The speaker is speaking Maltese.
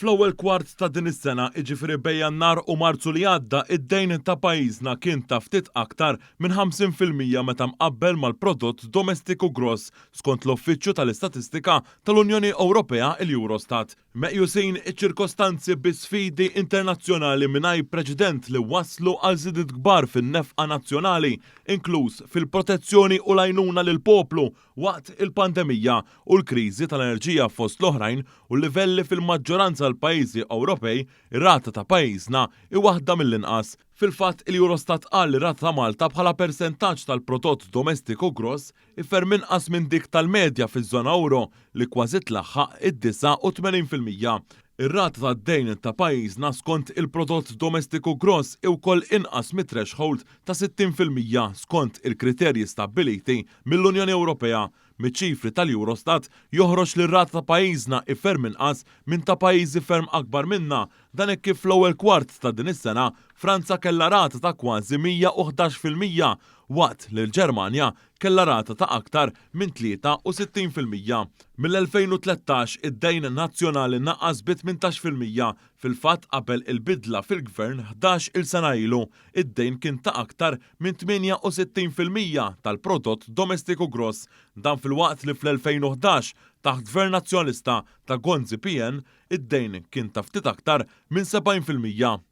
Fl-ewwel kwart ta' din is-sena, jiġifieri bejn Jannar u Marzu li għadda, id-dejn ta' pajjiżna kien ta' ftit aktar minn 50% meta mqabbel mal-prodott domestiku gross, skont l-Uffiċċju tal-Istatistika tal-Unjoni Ewropea il-Eurostat. Meqjusin iċ-ċirkostanzi bi sfidi internazzjonali mingħajr preċedent li wasslu għal żidiet kbar fin-nefqa nazzjonali, inkluż fil-protezzjoni u l-għajnuna lill-poplu waqt il-pandemija u l-kriżi tal-enerġija fost l-oħrajn u l-livelli fil-maġġoranza tal-pajjiżi Ewropej, ir-rata ta' pajjiżna hi waħda mill-inqas. Fil-fatt, il-Eurostat qal li r-rata ta' Malta bħala persentaġġ tal-prodott domestiku gross hi ferm inqas minn dik tal-medja fiż-żona ewro li kważi tlaħħaq id-89%. Ir-rata tad-dejn ta' pajjiżna skont il-prodott domestiku gross hi wkoll inqas mit-threshold ta' 60% skont il-kriterji stabbiliti mill-Unjoni Ewropea. Miċ-ċifri tal-Eurostat joħroġ li r-rata ta' pajjiżna hi ferm inqas minn ta' pajjiżi ferm akbar minna. Dan hekk kif fl-ewwel kwart ta' din is-sena, Franza kellha rata ta' kważi 111% waqt li l-Ġermanja kellha rata ta' aktar minn 63%. Mill-2013 id-dejn nazzjonali naqas bi 18%. Fil-fatt qabel il-bidla fil-Gvern 11-il sena ilu, id-dejn kien ta' aktar minn 68% tal-prodott domestiku gross. Dan filwaqt li fl-2011, taħt Gvern Nazzjonalista ta' Gonzi PN, id-dejn kien ta' ftit aktar minn 70%.